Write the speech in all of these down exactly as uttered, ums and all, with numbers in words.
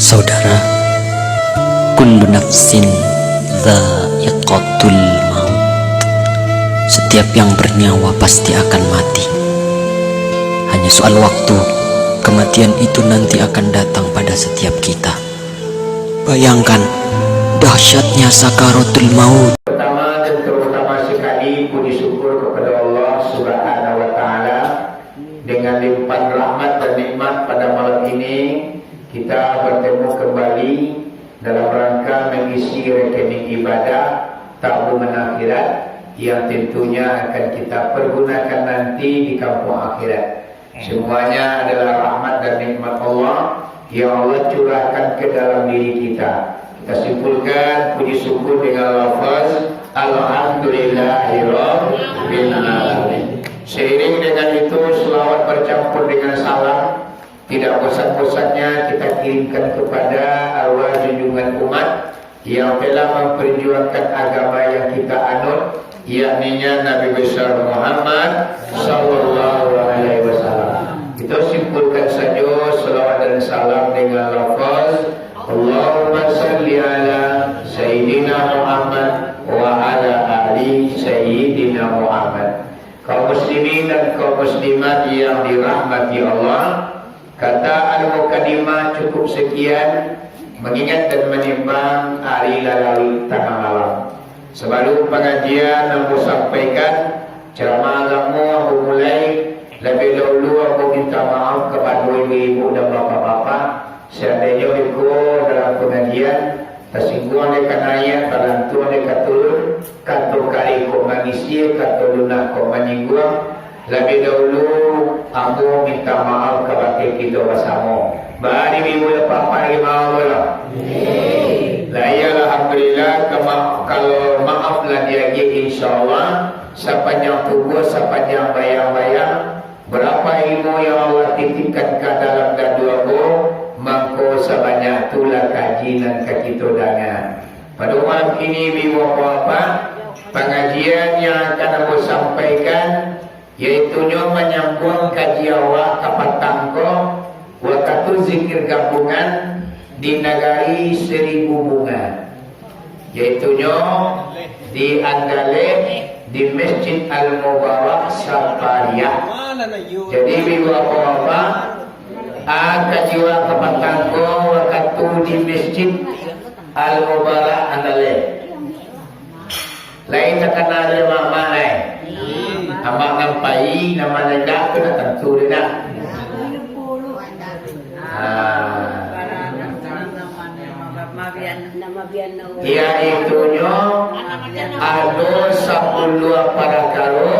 Saudara, kullu nafsin dzaiqatul maut. Setiap yang bernyawa pasti akan mati. Hanya soal waktu, kematian itu nanti akan datang pada setiap kita. Bayangkan dahsyatnya sakaratul maut. Pertama dan terutama sekali, puji syukur kepada Allah Subhanahu wa Ta'ala. Dengan limpahan rahmat dan nikmat, pada malam ini kita bertemu kembali dalam rangka mengisi rekening ibadah tabungan akhirat yang tentunya akan kita pergunakan nanti di kampung akhirat. Semuanya adalah rahmat dan nikmat Allah yang Allah curahkan ke dalam diri kita. Kita simpulkan puji syukur dengan lafaz, "Alhamdulillahirabbil alamin." Seiring dengan itu, selawat bercampur dengan salam tidak bosan-bosannya kita kirimkan kepada arwah junjungan umat yang telah memperjuangkan agama yang kita anut, yakninya Nabi Besar Muhammad sallallahu alaihi wasallam. Kita simpulkan saja selawat dan salam dengan lafaz, "Allahumma salli ala Sayyidina Muhammad wa ala ali Sayyidina Muhammad." Kaum muslimin dan kaum muslimat yang dirahmati Allah, kata al-mukadimah cukup sekian, mengingat dan menimbang ari lah laruik tangah malam. Sabalum pangajian ambo sampaikan, ceramah agamo ambo mulai, labiah dahulu ambo minta maaf kapada ibu-ibu dan bapak-bapak, seandainyo iko dalam pangajian tasingguang dek ka naiak, talantuang dek ka turun, kato kareh kok mangisi, kato lunak kok manyingguang, labiah dahulu ambo minta maaf kabake kito basamo. Bari ibu bapak lagi maaf lah. Lah iyo, alhamdulillah, kama-, kalau maaf lah diagiah, insyaallah sapanjang tubuah, sapanjang bayang-bayang, berapa ilmu yang Allah titipkan ka dalam dadu ambo, mangko sabanyak tu lah kaji nan ka kito danga. Pado malam kini, ibu bapak, pangajian yang akan ambo sampaikan, yaitunyo manyambuang kaji awak kapatang ko, wakatu zikir gabungan di Nagari Seribu Bunga, yaitunyo di Andalee, di Masjid Al-Mubarak Sapariah. Jadi, ibu bapak, ah, kaji awak kapatang ko wakatu di Masjid Al-Mubarak Andalee. Lain takana dek mamak, eh. Amak nan pai, nan manandak tu nak tantu dek nak. Ah. Yaitunyo ado sapuluah parakaro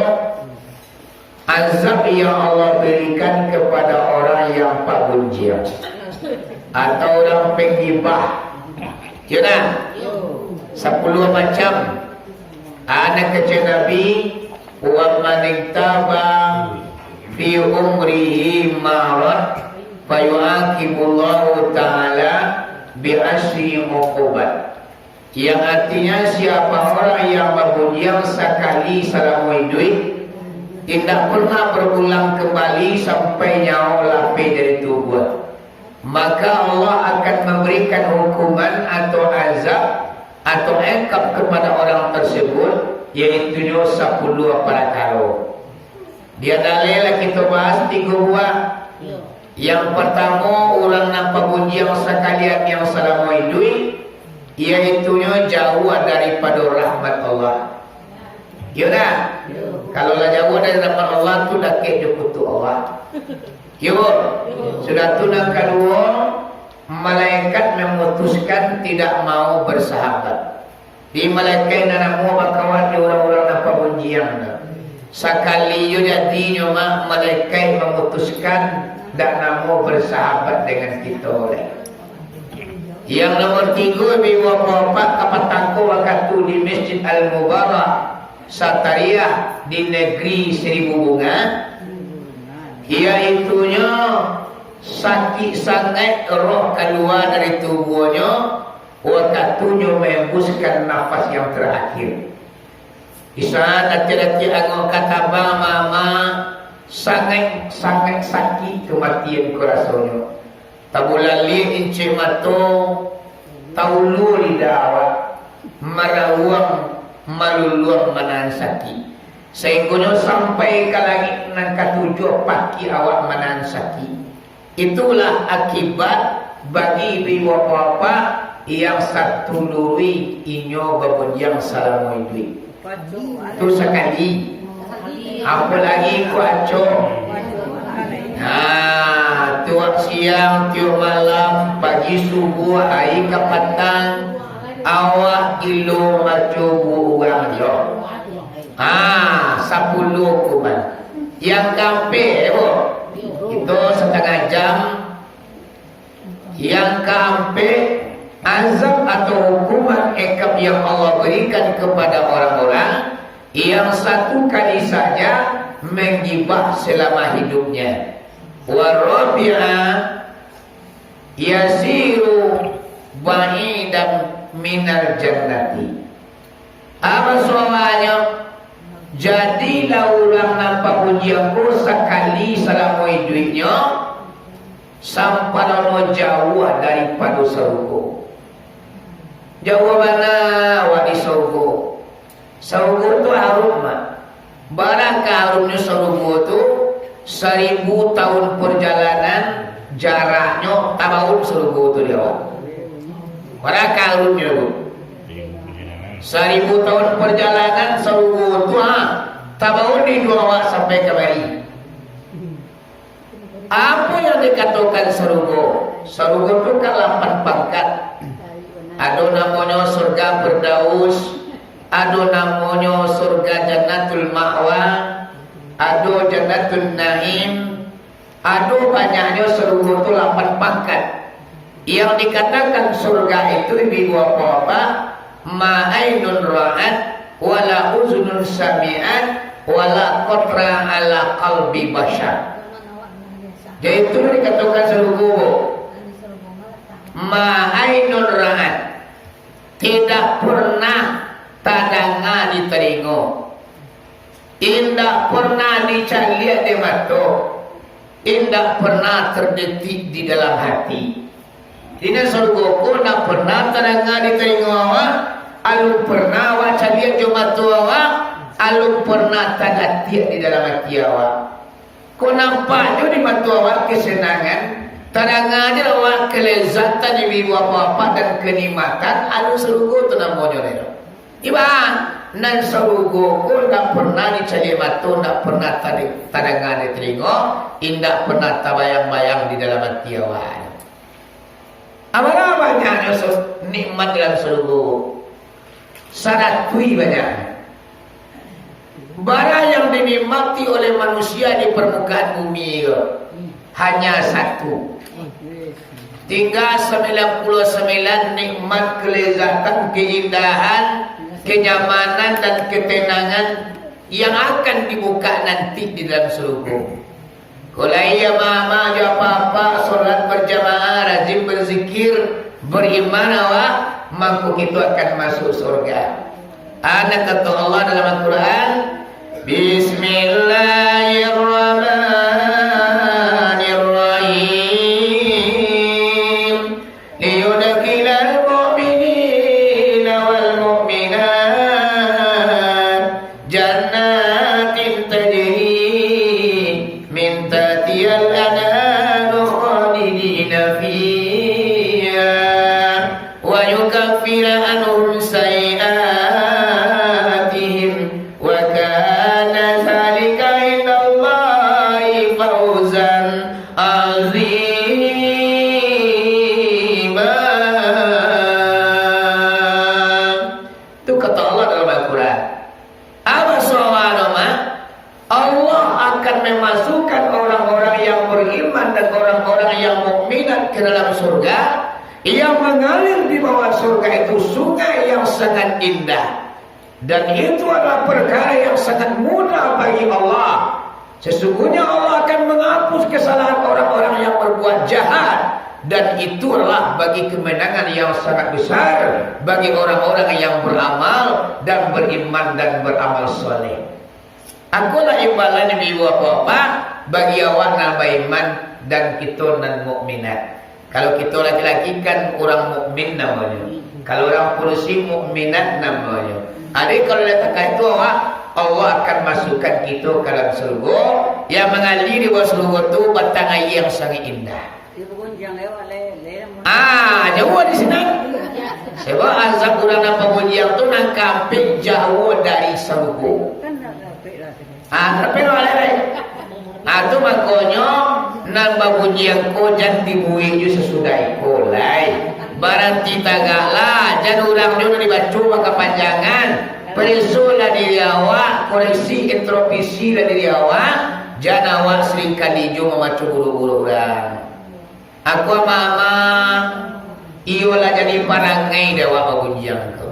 azab yang Allah berikan kepada orang yang pagunjiang atau urang panggibah. Iyo nah? Sapuluah macam. Ado kecek Nabi, "Wa man ightabba fi umrihi marrah, fayu'aqibullahu ta'ala bi asyri uqubat." Yang artinya, siapa orang yang bagunjiang sakali salamo iduik, indak pernah barulang kambali sampai nyawo lapeh dari tubuah, maka Allah akan mambarikan hukuman atau azab atau ikab kapada orang tarsebut, yaitunyo sapuluah parakaro. Di Andalee lah kito bahas tigo buah. Yang partamo, urang nan pagunjiang sakali salamo iduik, yaitunyo jauah daripado rahmat Allah. Iyo dak? Kalau lah jauah dari rahmat Allah tu, dakek jo kutuak Allah. Iyo. Sudah tu, nan kaduo, malaikat memutuskan tidak mau bersahabat. Di malaikat nan namuah bakawan jo urang-urang nan pagunjiang tu. Sakali jo jadinyo mah, malaikat memutuskan dak namuah bersahabat dengan kito lai. Yang nomor tigo, ibu bapak, kapatang ko wakatu di Masjid Al-Mubarak, Satariah di Negeri Seribu Bunga, yaitunyo sakik sangaik roh kalua dari tubuahnyo, wakatunyo maembuskan nafas yang terakhir. Di saat datiak-datiak angok ka tabang, mama, sangaik, sangaik sakik kamatian ko rasonyo. Tabulaliak incek mato, taulua lidah awak, marauang, maluluang manahan sakik. Sainggonyo sampai ka langik nan katujuah, pakiak awak manahan sakik. Itulah akibat bagi ibu bapak yang satulurui inyo bagunjiang salamo iduik. Tu sakali. Apo lai ko acok. Nah, tiok siang, tiok malam, pagi subuah, ari kapatang, awak gilo maco buruak urang jo. Ah, sapuluah hukuman. Yang kaampek, bo. Kito satangah jam. Yang kaampek, azab atau hukuman ikab yang Allah berikan kepada orang-orang yang satu kali saja menggibah selama hidupnya. Warabi'a, yasiru ba'idan minal jannati. Apo suaranyo? Jadilah urang nan pamuji Ambo sakali salamo iduiknyo, samparono jauah daripado sarugo. Jauah bana awak di sarugo. Sarugo tu harum, Mak. Bara ka harumnyo sarugo tu, saribu tahun parjalanan jaraknyo tabaun sarugo tu di awak. Bara ka harumnyo tu. Saribu tahun parjalanan sarugo tu, ha, tabaun di awak sampai kamari. Apo yang dikatokan sarugo? Sarugo tu kan lapan pangkat. Ado namonyo surga Firdaus, ado namonyo surga Jannatul Ma'wa, ado Jannatul Naim, ado banyaknyo sarugo tu lapan pangkat. Yang dikatakan surga itu, ibu-ibu, bapak-bapak, ma ainun ra'at, wala uzunun sami'at, wala khatara ala qalbi basyar. Jadi itu dikatakan sarugo, ma ainun ra'at, tidak pernah tadanga di talingo. Indak pernah dicaliak dek mato, indak pernah tadetik di dalam hati. Di nan sarugo ko ndak pernah tadanga di talingo awak, alun pernah awak caliak jo mato awak, alun pernah tadatiak di dalam hati awak. Ko nampak jo di mato awak kasanangan, tadanga jo awak kalezatan, ibu-ibu, bapak-bapak, dan kanikmatan, alun sarugo tu namonyo lai. Iban, nan sarugo ko indak pernah dicaliak mato, indak pernah tadi-, tadanga di talingo, indak pernah tabayang-bayang di dalam ati awak. Apalah banyaknyo sa-, nikmat dalam sarugo? Saratuih banyaknyo. Bara yang dinikmati oleh manusia di parmukaan bumi ko hanya satu. Tingga sambilan puluah sambilan nikmat, kalezatan, kaindahan, kanyamanan, dan katanangan yang akan dibuka nanti di dalam sarugo. Ko lai ama-ama jo apak-apak solat barjamaah, rajin barzikir, bariman awak, mangko kito akan masuak surga. Ana kato Allah dalam Al-Quran, Bismillahirrahmanirrahim. Liyudkhilal mu'minina wal mu'minat jannatin tajri min tahtihal anharu khalidina fiha wa yukaffira anhum sayyi'atihim wa akan memasukkan orang-orang yang beriman dan orang-orang yang mukminat ke dalam surga, yang mengalir di bawah surga itu sungai yang sangat indah. Dan itu adalah perkara yang sangat mudah bagi Allah. Sesungguhnya Allah akan menghapus kesalahan orang-orang yang berbuat jahat, dan itu adalah bagi kemenangan yang sangat besar bagi orang-orang yang beramal dan beriman dan beramal soleh. Akolah imbalan ibu bapak bagi awak nan baiman dan kito nan mukminat. Kalau kito laki-laki kan urang mukmin namonyo. Kalau urang padusi mukminat namonyo. Jadi kalau lah takah itu awak, Allah akan masukkan kito ka dalam surga. Yang mangalir di bawah surga tu batang aia yang sangat indah. Ah, jauah di sinan. Sebab azab urang nan bagunjiang tu nan ka ampek jauah dari surga. Ah, tapi lo alai. Ah, tu makonyo nan bagunjiang ko jan dibuek jo sasudah iko lai. Baranti tagaklah, jan urang jo nan dibaco bakapanjangan. Paresolah diri awak, koreksi introspeksilah diri awak, jan awak saringkali jo mamaco buruak-buruak urang. Aku ama-ama, iyo lah jadi parangai dek awak bagunjiang ko.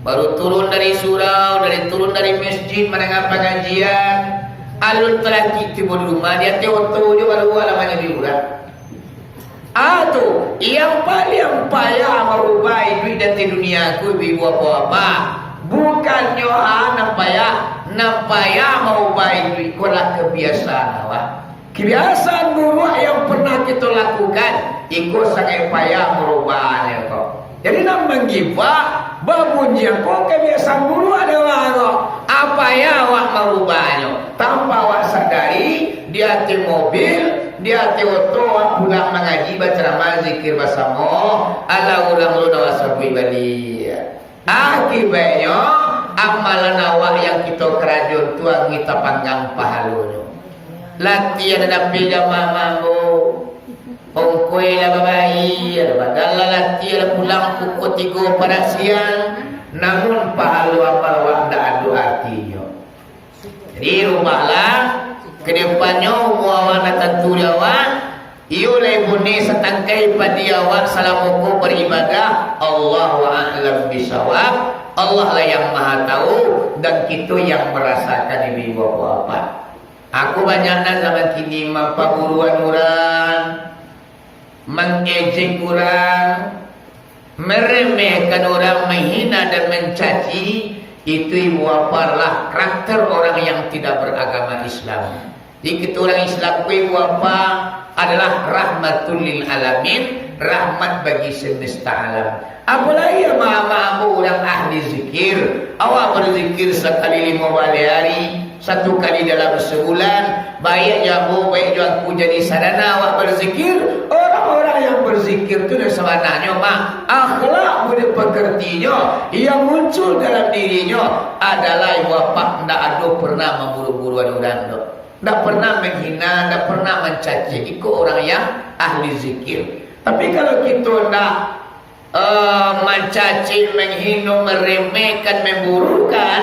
Baru turun dari surau, dari turun dari masjid mandanga pangajian, alun talakik tibo di rumah, di ateh oto jo baru awak lah manjadi urang. Ah tu, yang paliang payah marubah iduik di ateh dunia ko, ibu-ibu bapak-bapak, bukannyo ha nan payah, nan payah marubah iduik ko lah kabiasaan awak. Kabiasaan buruak yang pernah kito lakukan, iko sangaik payah marubahnyo ko. Jadi, nan manggibah, bagunjiang ko kabiasaan buruak dek awak ko. Apo payah awak marubahnyo? Tanpa awak sadari, di ateh mobil, di ateh oto, awak pulang mangaji, bacaramah, zikir basamo, alah urang lo awak sabuik baliak. Akibatnyo, amalan awak yang kito karajoan tu angin tapanggang pahalonyo. Latiah nan dapek jamaah mambo. Ongkoi lah babayia, badal lah latiah lah pulang pukua tigo parak siang, namun pahalo amal awak ndak ado artinyo. Jadi, rubahlah, ka depannyo umua awak ndak tantu di awak, iyo lai buneh satangkai padi awak salamo ko baribadah, Allahu a'lam bisawab, Allah lah yang Maha Tahu, dan kito yang marasakan, ibu-ibu bapak-bapak. Aku banyak nan zaman kini mampaburuan urang, mangejek urang, meremehkan urang, menghina dan mencaci, itu ibu bapak adalah karakter orang yang tidak beragama Islam. Jadi, kito urang Islam ko ibu bapak adalah rahmatul lil alamin, rahmat bagi semesta alam. Apolai ama-ama ambo urang ahli zikir, awak berzikir sakali limo baleh ari, satu kali dalam sabulan, baiak jo ambo, baiak jo angku jadi sarana awak berzikir. Orang-orang yang berzikir tu nan sabananyo mah, akhlak budi pekertinyo yang muncul dalam dirinyo adalah ibu bapak ndak ado pernah mamburuak-buruak urang doh. Ndak pernah menghina, ndak pernah mencaci. Iko orang yang ahli zikir. Tapi kalau kito ndak eh, mancaci, manghino, meremehkan, memburukan,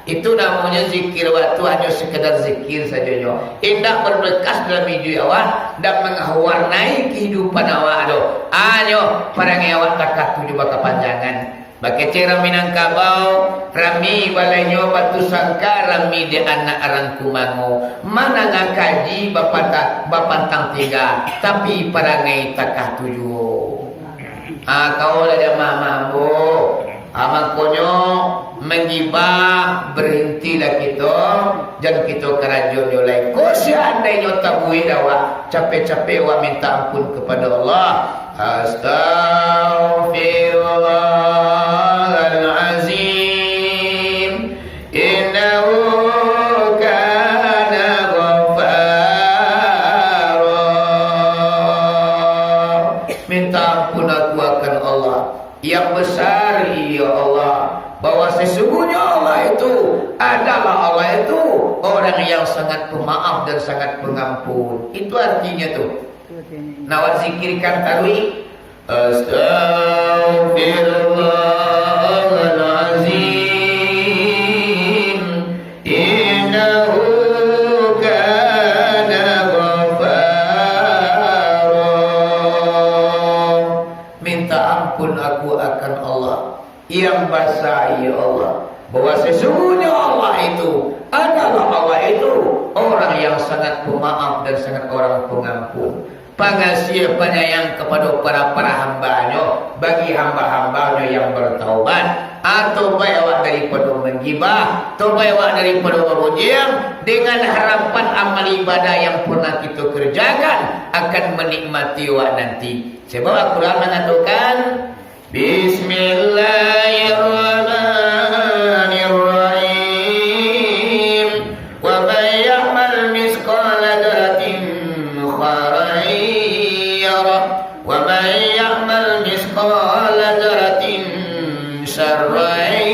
itu namonyo zikir awak tu hanyo sekedar zikir sajonyo. Indak berbekas dalam iduik awak, dan mangwarnai kehidupan awak tu. Hanyo parangai awak takah tu jo bakapanjangan. Bakecek rami Minangkabau, rami balainyo Batu Sangka, rami dek anak Rangkumango. Manangah kaji bapata-, bapantang tiga, tapi parangai takah tu juo. Ah, kawan jamaah mambo. Ah, makonyo manggibah, barintilah kito, jan kito karajoan nyo lai. Ko seandainyo tabuek awak, capek-capek awak minta ampun kapado Allah. Astaghfirullahalazim. Innahu kana ghaffara. Minta ampun aku akan Allah. Yang besar, ya Allah, bahwa sesungguhnya Allah itu adalah, Allah itu orang yang sangat pemaaf dan sangat pengampun. Itu artinya tu. Nah, awak zikirkan taruih. Astaghfirullahalazim. Innahu kana Basa, ya Allah, bahwa sesungguhnya Allah itu adalah, Allah itu orang yang sangat pemaaf dan sangat orang pengampun, pangasiah panyayang kepada para-para hamba-Nyo, bagi hamba-hamba-Nyo yang bertaubat. Atau baik awak daripada menggibah, atau baik awak daripada berujang, dengan harapan amal ibadah yang pernah kita kerjakan akan menikmati awak nanti. Sebab Al-Quran mengatakan, Bismillahirrahmanirrahim. Wa man ya'mal mithqala dzarratin khairan yarah, wa man ya'mal mithqala dzarratin syarran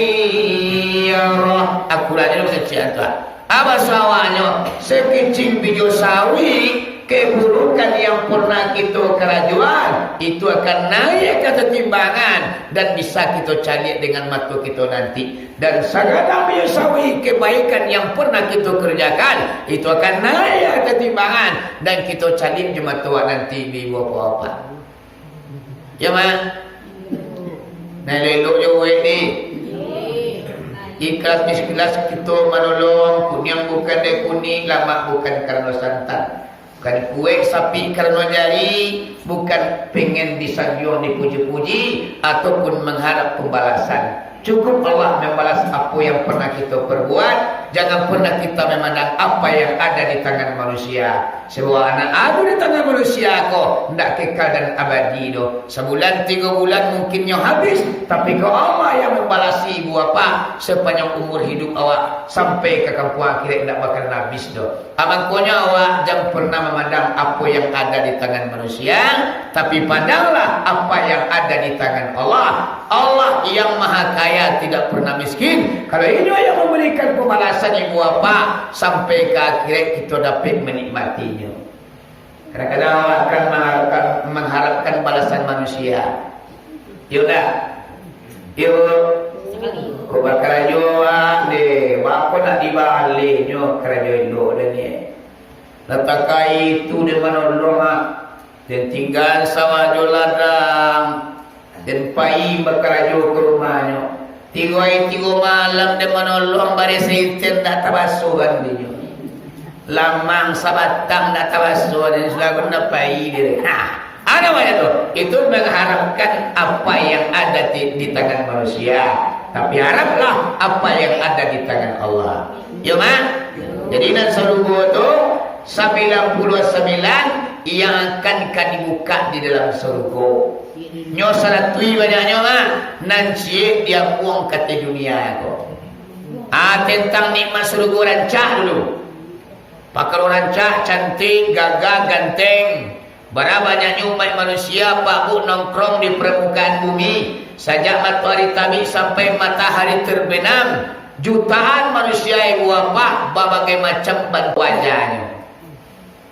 yarah. Akuranyo kecil tu. Apa sawanyo? Sekicing bijo sawi, keburukan yang pernah kita kerajuan, itu akan naik ke atas timbangan dan bisa kita caliak dengan mata kita nanti. Dan sagala bijo sawi kebaikan yang pernah kita kerjakan, itu akan naik ke atas timbangan dan kita caliak di mata awak nanti, ibu bapak. Ya, Mak? Nah, elok-elok jo wek ni. Ikhlas-ikhlas kito manolong, kuniang bukan dek kunik, lamak bukan karano santan. Bukan kuek sapi karano jari, bukan pengen disanjuang, dipuji-puji, ataupun mengharap pembalasan. Cukup Allah membalas apa yang pernah kita perbuat, jangan pernah kita memandang apa yang ada di tangan manusia. Sebab anak ado di tangan manusia ko ndak kekal dan abadi doh. Sabulan, tigo bulan mungkinnyo habis, tapi ko Allah yang membalasi ibu bapak sepanjang umur hidup awak sampai ka kampuang akhirat ndak bakalan habis doh. Mangkonyo awak jan pernah mamandang apo yang ada di tangan manusia, tapi pandanglah apa yang ada di tangan Allah. Allah yang Maha Kaya, tidak pernah miskin. Kalau Inyo yang memberikan pembalasan ibu bapak, sampai ka akhirat kito dapek menikmatinyo. Kadang-kadang awak akan mengharapkan, mengharapkan balasan manusia. Iyo ndak? Iyo. Ko bakarajo awak deh, bako nak dibalehnyo karajo elok deh ni. Lah takai itu deh manolong ah. Den tingga sawah jo ladang, den pai bakarajo ka rumahnyo. Tigo ari tigo malam den manolong, bareh saiten ndak tabaso bandinyo. Lamang sabatang ndak tabaso, den sudah pun ndak pai deh. Nah, ado banyak tu. Itu mengharapkan apa yang ada di, di tangan manusia. Tapi haraplah apa yang ada di tangan Allah. Yo, Mak? Jadi, nan sarugo tu, sambilan puluah sambilan yang akan ka dibuka di dalam sarugo. Nyo saratuih banyaknyo, Mak, nan ciek diambuang ka ateh dunia ko. Ah, tentang nikmat sarugo rancak dulu. Pakaro rancak, cantik, gagah, ganteng. Bara banyaknyo umaik manusia, Pak Bu, nongkrong di permukaan bumi, sajak matoari tabik sampai matoari terbenam, jutaan manusia ibu bapak babagai macam bantuak wajahnyo.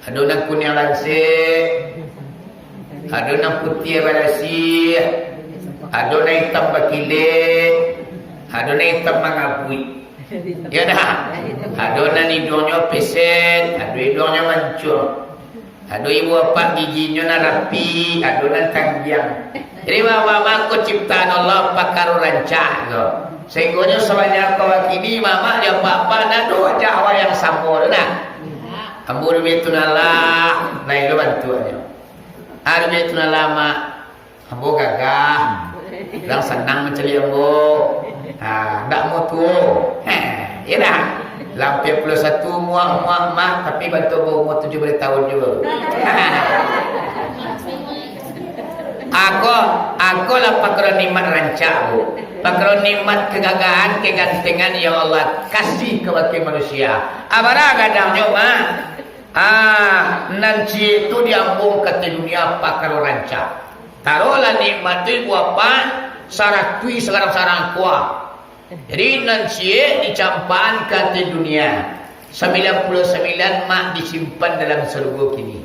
Ado nan kuniang lansek, ado nan putiah barasiah, ado nan itam bakilek, ado nan itam mangabuik. Yo dak? Ado nan iduangnyo peset, ado iduangnyo mancung. Ado ibu bapak giginyo nan rapi, ado nan tanggiang. Jadi, mamak ko ciptaan Allah, pakaro rancak ko. Sahinggonyo sabanyak ko kini, mamak jo bapak ndak ado wajah awak yang samo tu nah. Ambo duduak tu nalah, lain lo bantuaknyo. Ah, duduak tu nalah, Mak. Ambo gagah. Urang sanang mancaliak ambo. Ha, ndak ambo tuo. Heh, iyo dah. Lah ampiang puluah satu, muak, muak, Mak, tapi bantuak ambo umua tujuah baleh taun juo. Ako, ako lah pakaro nikmat rancak, Bu. Pakaro nikmat kegagahan, kegantengan yang Allah kasih kabake manusia. Abara gadangnyo, Mak. Ah, nan ciek tu diambuang ka ateh dunia pakaro rancak. Taruhlah nikmat tu ibu bapak, saratuih sagarang-sagarang kuah. Jadi, nan ciek dicampakan ka ateh dunia. Sambilan puluah sambilan mak disimpan dalam sarugo kini.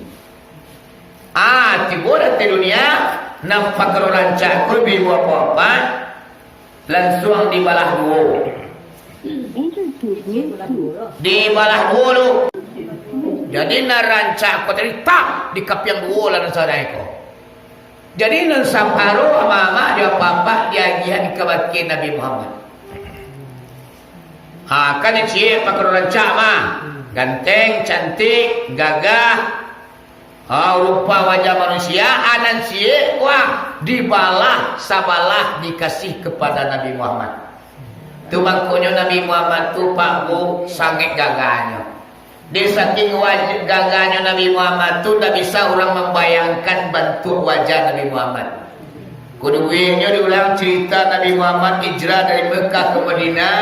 Ah, tibo di ateh dunia, nan pakaro rancak ko ibu bapak, lansuang dibalah duo. Dibalah duo tu. Jadi, nan rancak ko tadi, tak, dikapiang duo lah nan sadai ko. Jadi, nan saparo amak-amak jo apak-apak diagiahan kabake Nabi Muhammad. Ha, kan ciek pakaro rancak mah. Ganteng, cantik, gagah. Ha, rupa wajah manusia, anan ciek, wah, dibalah sabalah dikasih kepada Nabi Muhammad. Tu mangkonyo Nabi Muhammad tu, Pak Bu, sangaik gagahnyo. Dek saking waj-, gagahnyo Nabi Muhammad tu, ndak bisa urang mambayangkan bantuak wajah Nabi Muhammad. Kuduguiknyo diulang carito Nabi Muhammad hijrah dari Mekah ke Madinah,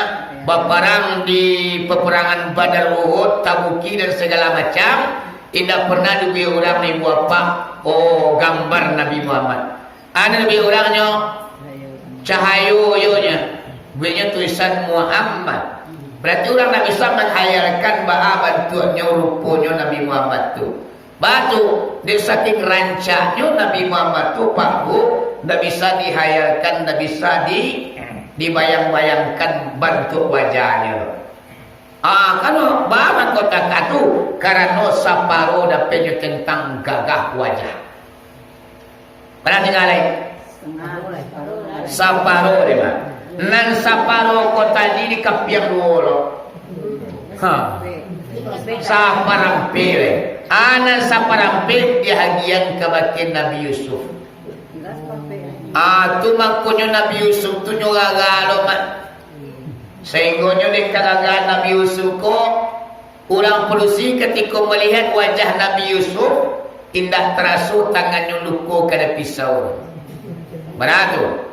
baparang di peperangan Badar, Uhud, Tabuki, dan segala macam, indak pernah dibuek urang ibu apak, oh, gambar Nabi Muhammad. Anu dibuek urangnyo cahayo, iyo nyo. Bueknyo tulisan Muhammad. Berarti urang ndak bisa manghayalkan baa bantuaknyo, ruponyo Nabi Muhammad tu. Baa tu, dek saking rancaknyo Nabi Muhammad tu, Pak Bu, ndak bisa dihayalkan, ndak bisa di-, dibayang-bayangkan bantuak wajahnyo tu. Ah, kano baa mangko takah tu, karano saparo dapeknyo tentang gagah wajah. Pernah dengar lai? Saparo deh, Mak. Nan saparo ko tadi dikapiang duo lo. Ha. Saparampek, weh. Ah, nan saparampek diagiahan kabake Nabi Yusuf. Ah, tu mangkonyo Nabi Yusuf tu nyo gagah lo, Mak. Sainggonyo dek kagagahan Nabi Yusuf ko, urang padusi katiko malihat wajah Nabi Yusuf, indak taraso tangannyo luko kanai pisau. Bana tu?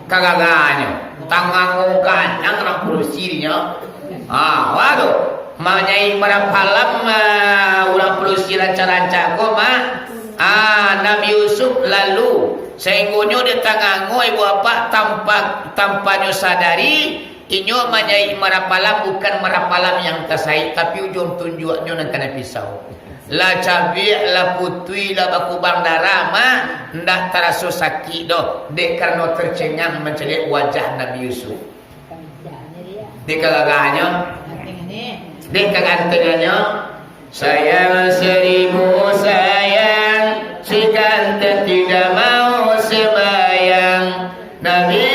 Kagagahnyo. Tangango ganyang urang padusi dinyo. Ha, wah tu. Manyaik marapalam, ah, urang padusi rancak-rancak ko, Mak. Ah, Nabi Yusuf lalu, sainggonyo dek tangango ibu apak, tanpa, tanpanyo sadari, inyo manyaik marapalam, bukan marapalam yang tasaik, tapi ujuang tunjuaknyo nan kanai pisau. Lah cabiak, lah putuih, lah bakubang darah, Mak, ndak taraso sakik doh, dek karano tercengang mancaliak wajah Nabi Yusuf. Dek kagagahnyo, dek kagantengannyo, sayang seribu sayang, si ganteng tidak mau sembahyang. Nabi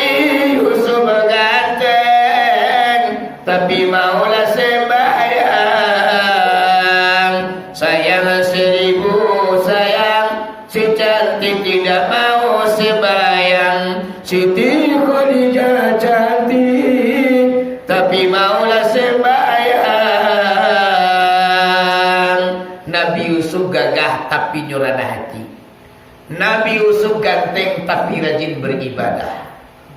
Yusuf ganteng, tapi maulah sembahyang. Sayang seribu sayang, si cantik tidak mau sembahyang. Siti Khadijah cantik, tapi maulah sembahyang. Nabi Yusuf gagah, tapi nyo ranah hati. Nabi Yusuf ganteng, tapi rajin beribadah.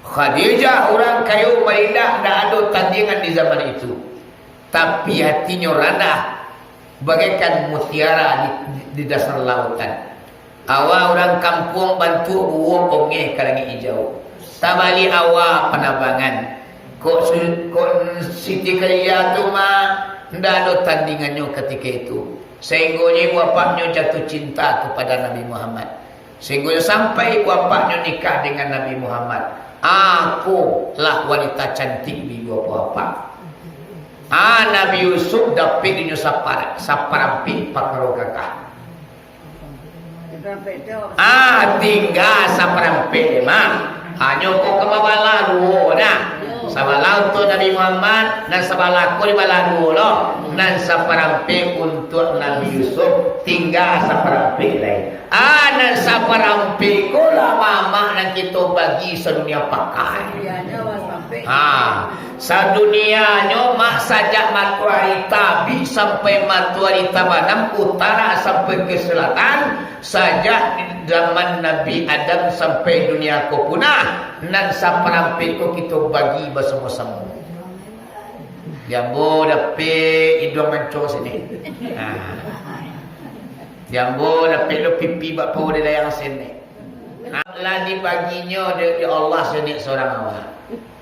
Khadijah urang kayo, malindak, ndak ado tandiangan di zaman itu. Tapi hatinyo ranah, bagaikan mutiara di, di, di dasar lautan. Awa urang kampuang bantuak buwok ongeh ka langik ijau. Tabalik awa panabangan. Kok su-, kok Siti Khadijah tu mah, ndak ado tandingannyo katiko itu. Sainggonyo ibu bapaknyo jatuh cinta kepada Nabi Muhammad. Sainggonyo sampai ibu bapaknyo nikah dengan Nabi Muhammad. Akolah wanita cantik di ibu bapak. Ah, Nabi Yusuf dapek dinyo sapar-, saparampik pakaro gagah. Ah, tingga saparampik, Mak. Hanyo ko ka babalah duo, nah. Sabalah untuak Nabi Muhammad, nan sabalah ko dibalah duo lo. Nan saparampik untuak Nabi Yusuf, tingga saparampik lai. Ah, nan saparampik ko lah mamak nan kito bagi sadunia pakai. Ah, sadunianyo, Mak, sajak matoari tabik sampai matoari tabanam, utara sampai ka selatan, sajak zaman Nabi Adam sampai dunia ko punah, nan saparampik ko kito bagi basamo-samo. Di ambo dapek iduang mancong saketek. Ha. Di ambo dapek lo pipi bak pawo di dayang saketek. Lah dibaginyo dek, dek Allah saketek surang awak.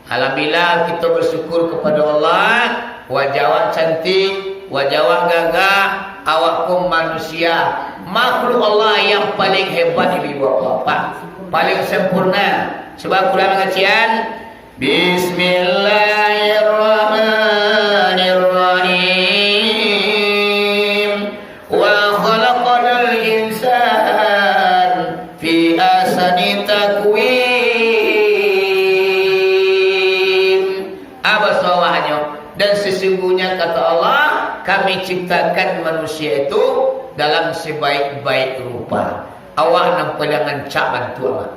Alhamdulillah, kito basyukur kapado Allah, wajah awak cantik, wajah awak gagah, awak ko manusia, makhluk Allah yang paling hebat, ibu bapak, paling sempurna. Cubo Quran mangacian, Bismillahirrahmanirrahim. Wa khalaqnal insan fi Kami ciptakan manusia itu dalam sebaik-baik rupa. Awak nan paling rancak bantuak, Mak.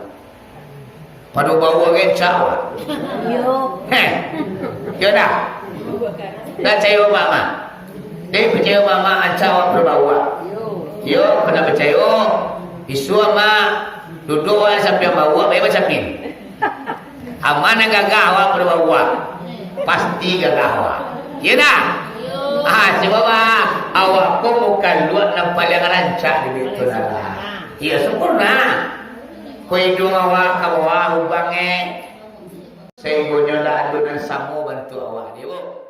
Pado baua rancak awak. Yo. Heh. Yo dah. Nak cayo Mak, Mak? Dek, picayo Mak, Mak, rancak awak pado baua. Yo, kok nak picayo. Isuak, Mak, duduak awak sampiang baua, baik basampiang. Aman nan gagah awak pado baua. Pasti gagah awak. Iyo dah? Ah, cubo, Mak. Awak ko mukaluak nan paling rancak di dunia tu lah. Iyo, sampurna. Ko iduang awak ka bawah lubang, eh. Sahinggonyo lah ado nan samo bantuak awak, iyo.